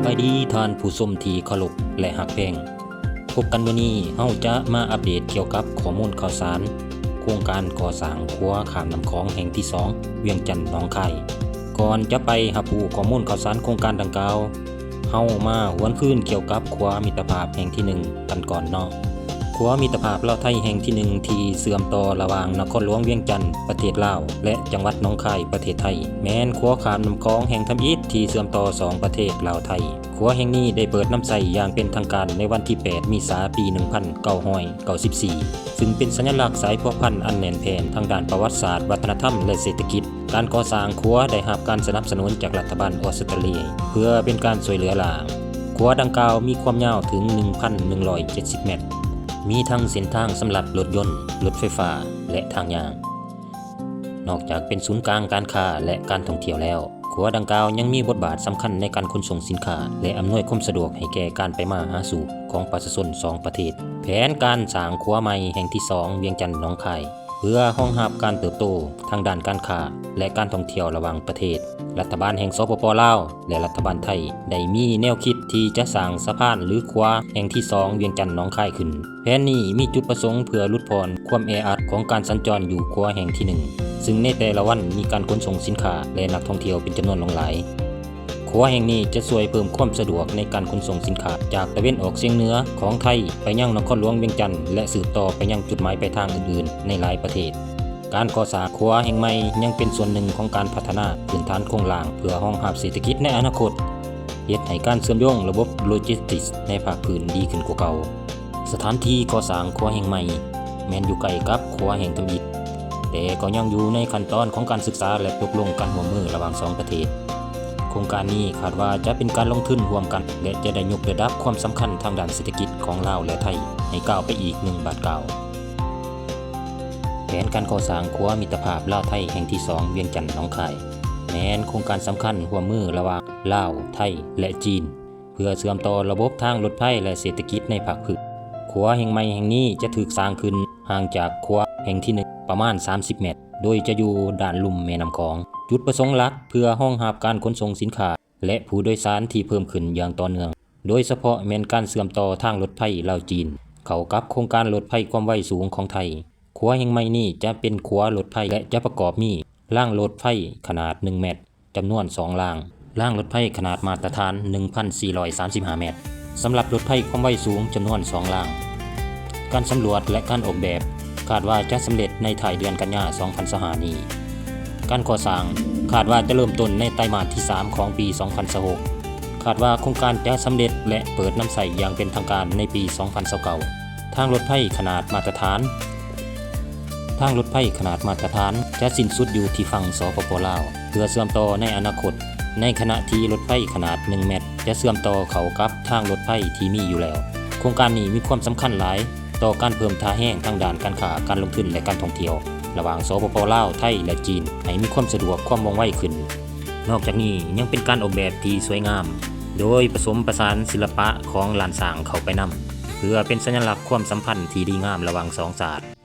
ສະບາຍດີທ່ານຜູ້ຊົມທີ່ເຄົາລົບ ແລະ ຮັກແພງ. ພົບກັນມື້ນີ້ ເຮົາຈະມາອັບເດດກ່ຽວກັບຂໍ້ມູນຂ່າວສານໂຄງການກໍ່ສ້າງຂົວຂ້າມນ້ຳຂອງແຫ່ງທີສອງ ວຽງຈັນ ໜອງຄາຍ. ກ່ອນຈະໄປຮັບຮູ້ຂໍ້ມູນຂ່າວສານໂຄງການດັ່ງກ່າວ, ເຮົາມາຫວນຄືນກ່ຽວກັບຂົວມິດຕະພາບແຫ່ງທີໜຶ່ງກັນກ່ອນເນາະ. ຂົວມິດຕະພາບລາວໄທແຫ່ງທີໜຶ່ງ ທີ່ເຊື່ອມຕໍ່ລະຫວ່າງນະຄອນຫຼວງວຽງຈັນ ປະເທດລາວ ແລະ ຈັງຫວັດໜອງຄາຍ ປະເທດໄທ ແມ່ນຂົວຂ້າມນ້ຳຂອງແຫ່ງທຳອິດທີ່ເຊື່ອມຕໍ່ສອງປະເທດລາວໄທ. ຂົວແຫ່ງນີ້ໄດ້ເປີດນຳໃຊ້ຢ່າງເປັນທາງການໃນວັນທີແປດ ເມສາ ປີໜຶ່ງພັນເກົ້າຮ້ອຍເກົ້າສິບສີ່ ຊຶ່ງເປັນສັນຍະລັກສາຍພົວພັນອັນແໜ້ນແຟ້ນທາງດ້ານປະຫວັດສາດ, ວັດທະນະທຳ ແລະ ເສດຖະກິດ. ການກໍ່ສ້າງຂົວໄດ້ຮັບການສະໜັບສະໜູນຈາກລັດຖະບານອອສເຕຣເລັຍ ເພື່ອເປັນການຊ່ວຍເຫຼືອລ້າງ. ຂົວດັ່ງກ່າວມີຄວາມຍາວເຖິງໜຶ່ງພັນໜຶ່ງຮ້ອຍເຈັດສິບແມັດ, ມີທັງເສັ້ນທາງສຳລັບລົດຍົນ, ລົດໄຟຟ້າ ແລະ ທາງຍ່າງ. ນອກຈາກເປັນສູນກາງການຄ້າ ແລະ ການທ່ອງທ່ຽວແລ້ວ, ຂົວດັ່ງກ່າວຍັງມີບົດບາດສຳຄັນໃນການຂົນສົ່ງສິນຄ້າ ແລະ ອຳນວຍຄວາມສະດວກໃຫ້ແກ່ການໄປມາຫາສູ່ຂອງປະຊາຊົນສອງປະເທດ. ແຜນການສ້າງຂົວໃໝ່ແຫ່ງທີສອງ ວຽງຈັນ ໜອງຄາຍ ເພື່ອຮອງຮັບການເຕີບໂຕທາງດ້ານການຄ້າ ແລະ ການທ່ອງທ່ຽວລະຫວ່າງປະເທດ, ລັດຖະບານແຫ່ງ ສປປ ລາວ ແລະ ລັດຖະບານໄທ ໄດ້ມີແນວຄິດທີ່ຈະສ້າງສະພານ ຫຼື ຂົວແຫ່ງທີສອງ ວຽງຈັນ ໜອງຄາຍ ຂຶ້ນ. ແຜນນີ້ມີຈຸດປະສົງເພື່ອຫຼຸດຜ່ອນຄວາມແອອັດຂອງການສັນຈອນຢູ່ຂົວແຫ່ງທີໜຶ່ງ ຊຶ່ງໃນແຕ່ລະວັນມີການຂົນສົ່ງສິນຄ້າ ແລະ ນັກທ່ອງທ່ຽວເປັນຈຳນວນຫຼວງຫຼາຍ. ຂົວແຫ່ງນີ້ຈະຊ່ວຍເພີ່ມຄວາມສະດວກໃນການຂົນສົ່ງສິນຄ້າຈາກຕາເວັນອອກສຽງເໜືອຂອງໄທໄປຍັງນະຄອນຫຼວງວຽງຈັນ ແລະ ສືບຕໍ່ໄປຍັງຈຸດໝາຍປາຍທາງອື່ນໆໃນຫຼາຍປະເທດ. ການກໍ່ສ້າງຂົວແຫ່ງໃໝ່ຍັງເປັນສ່ວນໜຶ່ງຂອງການພັດທະນາພື້ນຖານໂຄງລ່າງເພື່ອຮອງຮັບເສດຖະກິດໃນອະນາຄົດ, ເຮັດໃຫ້ການເຊື່ອມໂຍງລະບົບໂລຈິສຕິກໃນພາກພື້ນດີຂຶ້ນກວ່າເກົ່າ. ສະຖານທີ່ກໍ່ສ້າງຂົວແຫ່ງໃໝ່ແມ່ນຢູ່ໃກ້ກັບຂົວແຫ່ງທຳອິດ, ແຕ່ກໍຍັງຢູ່ໃນຂັ້ນຕອນຂອງການສຶກສາ ແລະ ຕົກລົງການຮ່ວມມືລະຫວ່າງສອງປະເທດ. ໂຄງການນີ້ຄາດວ່າຈະເປັນການລົງທຶນຮ່ວມກັນ ແລະ ຈະໄດ້ຍົກລະດັບຄວາມສຳຄັນທາງດ້ານເສດຖະກິດຂອງລາວ ແລະ ໄທໃຫ້ກ້າວໄປອີກໜຶ່ງບາດກ້າວ. ແຜນການກໍ່ສ້າງຂົວມິດຕະພາບລາວ-ໄທແຫ່ງທີສອງ ວຽງຈັນ ໜອງຄາຍ ແມ່ນໂຄງການສຳຄັນຮ່ວມມືລະຫວ່າງລາວ, ໄທ ແລະ ຈີນ ເພື່ອເຊື່ອມຕໍ່ລະບົບທາງລົດໄຟ ແລະ ເສດຖະກິດໃນພາກພື້ນ. ຂົວແຫ່ງໃໝ່ແຫ່ງນີ້ຈະຖືກສ້າງຂຶ້ນຫ່າງຈາກຂົວແຫ່ງທີໜຶ່ງປະມານສາມສິບແມັດ, ໂດຍຈະຢູ່ດ້ານລຸ່ມແມ່ນ້ຳຂອງ. ຈຸດປະສົງຫຼັກເພື່ອຮອງຮັບການຂົນສົ່ງສິນຄ້າ ແລະ ຜູ້ໂດຍສານທີ່ເພີ່ມຂຶ້ນຢ່າງຕໍ່ເນື່ອງ, ໂດຍສະເພາະແມ່ນການເຊື່ອມຕໍ່ທາງລົດໄຟລາວ-ຈີນ ເຂົ້າກັບໂຄງການລົດໄຟຄວາມໄວສູງຂອງໄທ. ຂົວແຫ່ງໃໝ່ນີ້ຈະເປັນຂົວລົດໄຟ ແລະ ຈະປະກອບມີລາງລົດໄຟຂະໜາດໜຶ່ງແມັດ ຈຳນວນສອງລາງ, ລາງລົດໄຟຂະໜາດມາດຕະຖານໜຶ່ງພັນສີ່ຮ້ອຍສາມສິບຫ້າແມັດ ສຳລັບລົດໄຟຄວາມໄວສູງຈຳນວນສອງລາງ. ການສຳຫຼວດ ແລະ ການອອກແບບຄາດວ່າຈະສຳເລັດໃນທ້າຍເດືອນກັນຍາ ສອງພັນຊາວຫ້ານີ້. ການກໍ່ສ້າງຄາດວ່າຈະເລີ່ມຕົ້ນໃນໄຕມາດທີສາມຂອງປີສອງພັນຊາວຫົກ. ຄາດວ່າໂຄງການຈະສຳເລັດ ແລະ ເປີດນຳໃຊ້ຢ່າງເປັນທາງການໃນປີສອງພັນຊາວເກົ້າ. ທາງລົດໄຟຂະໜາດມາດຕະຖານ ທາງລົດໄຟຂະໜາດມາດຕະຖານຈະສິ້ນສຸດຢູ່ທີ່ຝັ່ງ ສປປ ລາວ ເພື່ອເຊື່ອມຕໍ່ໃນອະນາຄົດ, ໃນຂະນະທີ່ລົດໄຟຂະໜາດໜຶ່ງແມັດຈະເຊື່ອມຕໍ່ເຂົ້າກັບທາງລົດໄຟທີ່ມີຢູ່ແລ້ວ. ໂຄງການນີ້ມີຄວາມສຳຄັນຫຼາຍຕໍ່ການເພີ່ມທ່າແຮງທາງດ້ານການຄ້າ, ການລົງທຶນ ແລະ ການທ່ອງທ່ຽວ ລະຫວ່າງ ສປປ ລາວ, ໄທ ແລະ ຈີນ ໃຫ້ມີຄວາມສະດວກ, ຄວາມວ່ອງໄວຂຶ້ນ. ນອກຈາກນີ້ຍັງເປັນການອອກແບບທີ່ສວຍງາມ, ໂດຍປະສົມປະສານສິລະປະຂອງລ້ານຊ້າງເຂົ້າໄປນຳ, ເພື່ອເປັນສັນຍະລັກຄວາມສຳພັນທີ່ດີງາມລະຫວ່າງສອງຊາດ.